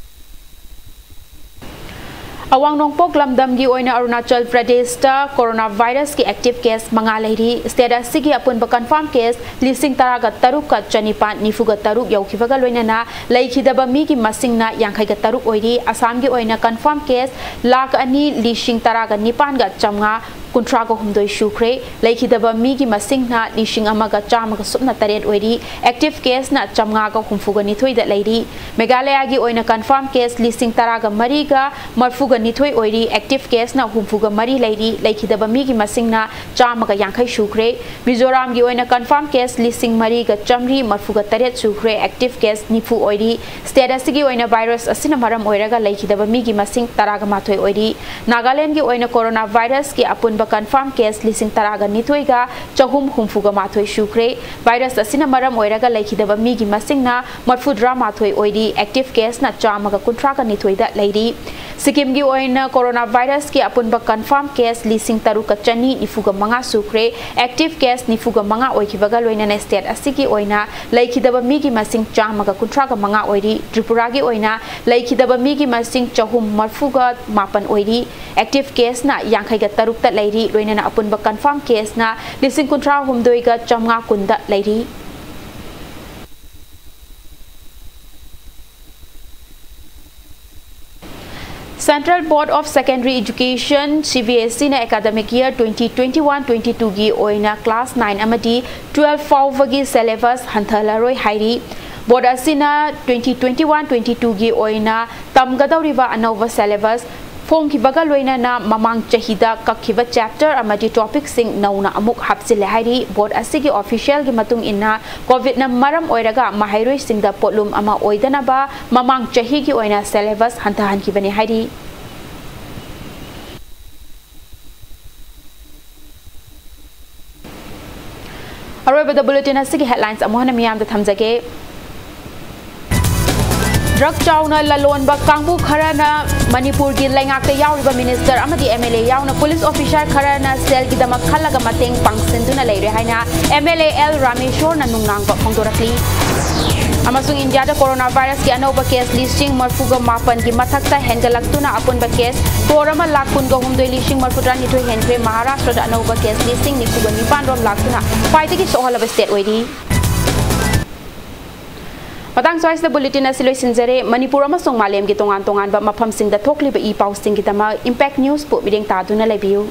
ꯑꯋꯥꯡ ꯅꯣꯡꯄꯣꯛ ꯂꯝꯗꯝꯒꯤ ꯑꯣꯏꯅ ꯑꯔꯨꯅꯥꯆꯜ ꯄ꯭ꯔꯗꯦꯁꯇ coronavirusꯀꯤ active case ꯃꯉꯥ ꯂꯩꯔꯤ꯫ State ꯑꯁꯤꯒꯤ ꯑꯄꯨꯟꯕ confirm case ꯂꯤꯁꯤꯡ ꯇꯔꯥꯒ ꯇꯔꯨꯛꯀ ꯆꯅꯤꯄꯥꯟ ꯅꯤꯐꯨꯒ ꯇꯔꯨꯛ ꯌꯧꯈꯤꯕꯒ ꯂꯣꯏꯅꯅ ꯂꯩꯈꯤꯗꯕ ꯃꯤꯒꯤ ꯃꯁꯤꯡꯅ ꯌꯥꯡꯈꯩꯒ ꯇꯔꯨꯛ ꯑꯣꯏꯔꯤ꯫ ꯑꯁꯥꯝꯒꯤ ꯑꯣꯏꯅ confirm case ꯂꯥꯈ ꯑꯅꯤ ꯂꯤꯁꯤꯡ ꯇꯔꯥꯒ ꯅꯤꯄꯥꯟꯒ ꯆꯥꯝꯃꯉꯥ ꯀꯨꯟꯊ꯭ꯔꯥꯒ ꯍꯨꯝꯗꯣꯏ ꯁꯨꯈ꯭ꯔꯦ꯫ ꯂꯩꯈꯤꯗꯕ ꯃꯤꯒꯤ ꯃꯁꯤꯡꯅ ꯂꯤꯁꯤꯡ ꯑꯃꯒ ꯆꯥꯝꯃꯒ ꯁꯨꯞꯅ ꯇꯔꯦꯠ ꯑꯣꯏꯔꯤ꯫ Active caseꯅ ꯆꯥꯝꯃꯉꯥꯒ ꯍꯨꯝꯐꯨꯒ ꯅꯤꯊꯣꯏꯗ ꯂꯩꯔꯤ꯫ ꯃꯦꯘꯥꯂꯌꯥꯒꯤ ꯑꯣꯏꯅ confirm case ꯂꯤꯁꯤꯡ ꯇꯔꯥꯒ ꯃꯔꯤꯒ ꯃꯔꯐꯨꯒ ꯅꯤꯊꯣꯏ ꯑꯣꯏꯔꯤ꯫ Active caseꯅ ꯍꯨꯝꯐꯨꯒ ꯃꯔꯤ ꯂꯩꯔꯤ꯫ ꯂꯩꯈꯤꯗꯕ ꯃꯤꯒꯤ ꯃꯁꯤꯡꯅ ꯆꯥꯝꯃꯒ ꯌꯥꯡꯈꯩ ꯁꯨꯈ꯭ꯔꯦ꯫ ꯃꯤꯖꯣꯔꯥꯝꯒꯤ ꯑꯣꯏꯅ confirm case ꯂꯤꯁꯤꯡ ꯃꯔꯤꯒ ꯆꯥꯝꯃꯔꯤ ꯃꯔꯐꯨꯒ ꯇꯔꯦꯠ ꯁꯨꯈ꯭ꯔꯦ꯫ Active case ꯅꯤꯐꯨ ꯑꯣꯏꯔꯤ꯫ State ꯑꯁꯤꯒꯤ ꯑꯣꯏꯅ virus ꯑꯁꯤꯅ ꯃꯔꯝ ꯑꯣꯏꯔꯒ ꯂꯩꯈꯤꯗꯕ ꯃꯤꯒꯤ ꯃꯁꯤꯡ ꯇꯔꯥꯒ ꯃꯥꯊꯣꯏ ꯑꯣꯏꯔꯤ꯫ ꯅꯥꯒꯥꯂꯦꯟꯒꯤ ꯑꯣꯏꯅ coronavirusꯀꯤ ꯑꯄꯨꯟꯕ confirm case ꯂꯤꯁꯤꯡ ꯇꯔꯥꯒ ꯅꯤꯊꯣꯏꯒ ꯆꯍꯨꯝ ꯍꯨꯝꯐꯨꯒ ꯃꯥꯊꯣꯏ ꯁꯨꯈ꯭ꯔꯦ꯫ Virus ꯑꯁꯤꯅ ꯃꯔꯝ ꯑꯣꯏꯔꯒ ꯂꯩꯈꯤꯗꯕ ꯃꯤꯒꯤ ꯃꯁꯤꯡꯅ ꯃꯔꯐꯨꯇꯔꯥ ꯃꯥꯊꯣꯏ ꯑꯣꯏꯔꯤ꯫ Active caseꯅ ꯆꯥꯝꯃꯒ ꯀꯨꯟꯊ꯭ꯔꯥꯒ ꯅꯤꯊꯣꯏꯗ ꯂꯩꯔꯤ꯫ ꯁꯤꯛꯀꯤꯝꯒꯤ ꯑꯣꯏꯅ coronavirusꯀꯤ ꯑꯄꯨꯟꯕ confirm case ꯂꯤꯁꯤꯡ ꯇꯔꯨꯛꯀ ꯆꯅꯤ ꯅꯤꯐꯨꯒ ꯃꯉꯥ ꯁꯨꯈ꯭ꯔꯦ꯫ Active case ꯅꯤꯐꯨꯒ ꯃꯉꯥ ꯑꯣꯏꯈꯤꯕꯒ ꯂꯣꯏꯅꯅ state ꯑꯁꯤꯒꯤ ꯑꯣꯏꯅ ꯂꯩꯈꯤꯗꯕ ꯃꯤꯒꯤ ꯃꯁꯤꯡ ꯆꯥꯝꯃꯒ ꯀꯨꯟꯊ꯭ꯔꯥꯒ ꯃꯉꯥ ꯑꯣꯏꯔꯤ꯫ ꯇ꯭ꯔꯤꯄꯨꯔꯥꯒꯤ ꯑꯣꯏꯅ ꯂꯩꯈꯤꯗꯕ ꯃꯤꯒꯤ ꯃꯁꯤꯡ ꯆꯍꯨꯝ ꯃꯔꯐꯨꯒ ꯃꯥꯄꯟ ꯑꯣꯏꯔꯤ꯫ Active caseꯅ ꯌꯥꯡꯈꯩꯒ ꯇꯔꯨꯛꯇ ꯂꯩꯔꯤ꯫ ꯂꯣꯏꯅꯅ ꯑꯄꯨꯟꯕ confirm caseꯅ ꯂꯤꯁꯤꯡ ꯀꯨꯟꯊ꯭ꯔꯥ ꯍꯨꯝꯗꯣꯏꯒ ꯆꯥꯝꯃꯉꯥ ꯀꯨꯟꯗ ꯂꯩꯔꯤ꯫ Central Board of Secondary Education, CBSEꯅ academic year twenty twenty-one twenty-twoꯒꯤ ꯑꯣꯏꯅ class nine ꯑꯃꯗꯤ twelve ꯐꯥꯎꯕꯒꯤ syllabus ꯍꯟꯊꯍꯜꯂꯔꯣꯏ ꯍꯥꯏꯔꯤ꯫ Board ꯑꯁꯤꯅ twenty twenty-one twenty-twoꯒꯤ ꯑꯣꯏꯅ ꯇꯝꯒꯗꯧꯔꯤꯕ ꯑꯅꯧꯕ syllabus ꯐꯣꯡꯈꯤꯕꯒ ꯂꯣꯏꯅꯅ ꯃꯃꯥꯡ ꯆꯍꯤꯗ ꯀꯛꯈꯤꯕ chapter ꯑꯃꯗꯤ topicꯁꯤꯡ ꯅꯧꯅ ꯑꯃꯨꯛ ꯍꯥꯞꯆꯤꯜꯂꯦ ꯍꯥꯏꯔꯤ꯫ Board ꯑꯁꯤꯒꯤ officialꯒꯤ ꯃꯇꯨꯡ ꯏꯟꯅ, COVIDꯅ ꯃꯔꯝ ꯑꯣꯏꯔꯒ ꯃꯍꯩꯔꯣꯏꯁꯤꯡꯗ ꯄꯣꯠꯂꯨꯝ ꯑꯃ ꯑꯣꯏꯗꯅꯕ ꯃꯃꯥꯡ ꯆꯍꯤꯒꯤ ꯑꯣꯏꯅ syllabus ꯍꯟꯊꯍꯟꯈꯤꯕꯅꯤ ꯍꯥꯏꯔꯤ꯫ ꯑꯔꯣꯏꯕꯗ bulletin ꯑꯁꯤꯒꯤ headlines ꯑꯃꯨꯛ ꯍꯟꯅ ꯃꯤꯌꯥꯝꯗ ꯊꯝꯖꯒꯦ꯫ Drug ꯆꯥꯎꯅ ꯂꯂꯣꯟꯕ ꯀꯥꯡꯕꯨ ꯈꯔꯅ ꯃꯅꯤꯄꯨꯔꯒꯤ ꯂꯩꯉꯥꯛꯇ ꯌꯥꯎꯔꯤꯕ minister ꯑꯃꯗꯤ MLA ꯌꯥꯎꯅ police officer ꯈꯔꯅ ꯁꯦꯜꯒꯤꯗꯃꯛ ꯈꯜꯂꯒ ꯃꯇꯦꯡ ꯄꯥꯡꯁꯤꯟꯗꯨꯅ ꯂꯩꯔꯦ ꯍꯥꯏꯅ MLA ꯑꯦꯜ ꯔꯥꯃꯦꯁꯣꯔꯅ ꯅꯨꯡꯅꯥꯡꯕ ꯐꯣꯡꯗꯣꯔꯛꯂꯤ꯫ ꯑꯃꯁꯨꯡ ꯏꯟꯗꯤꯌꯥꯗ ꯀꯣꯔꯣꯅꯥ ꯚꯥꯏꯔꯁꯀꯤ ꯑꯅꯧꯕ case ꯂꯤꯁꯤꯡ ꯃꯔꯤꯐꯨꯒ ꯃꯥꯄꯟꯒꯤ ꯃꯊꯛꯇ ꯍꯦꯟꯒꯠꯂꯛꯇꯨꯅ ꯑꯄꯨꯟꯕ case ꯀ꯭ꯔꯣꯔ ꯑꯃ ꯂꯥꯈ ꯀꯨꯟꯒ ꯍꯨꯝꯗꯣꯏ ꯂꯤꯁꯤꯡ ꯃꯔꯤꯐꯨꯇꯔꯥꯅꯤꯊꯣꯏ ꯍꯦꯟꯈ꯭ꯔꯦ꯫ ꯃꯍꯥꯔꯥꯁꯇ꯭ꯔꯗ ꯑꯅꯧꯕ case ꯂꯤꯁꯤꯡ ꯅꯤꯐꯨꯒ ꯅꯤꯄꯥꯟ ꯔꯣꯝ ꯂꯥꯛꯇꯨꯅ ꯈ꯭ꯋꯥꯏꯗꯒꯤ ꯁꯣꯛꯍꯜꯂꯕ state ꯑꯣꯏꯔꯤ꯫ ꯃꯇꯥꯡ ꯁ꯭ꯋꯥꯏꯁꯤꯗ bulletin ꯑꯁꯤ ꯂꯣꯏꯁꯤꯟꯖꯔꯦ꯫ ꯃꯅꯤꯄꯨꯔ ꯑꯃꯁꯨꯡ ꯃꯥꯂꯦꯝꯒꯤ ꯇꯣꯉꯥꯟ ꯇꯣꯉꯥꯟꯕ ꯃꯐꯝꯁꯤꯡꯗ ꯊꯣꯛꯂꯤꯕ ꯏ ꯄꯥꯎꯁꯤꯡꯒꯤꯗꯃꯛ Impact Newsꯄꯨ ꯃꯤꯠꯌꯦꯡ ꯇꯥꯗꯨꯅ ꯂꯩꯕꯤꯌꯨ꯫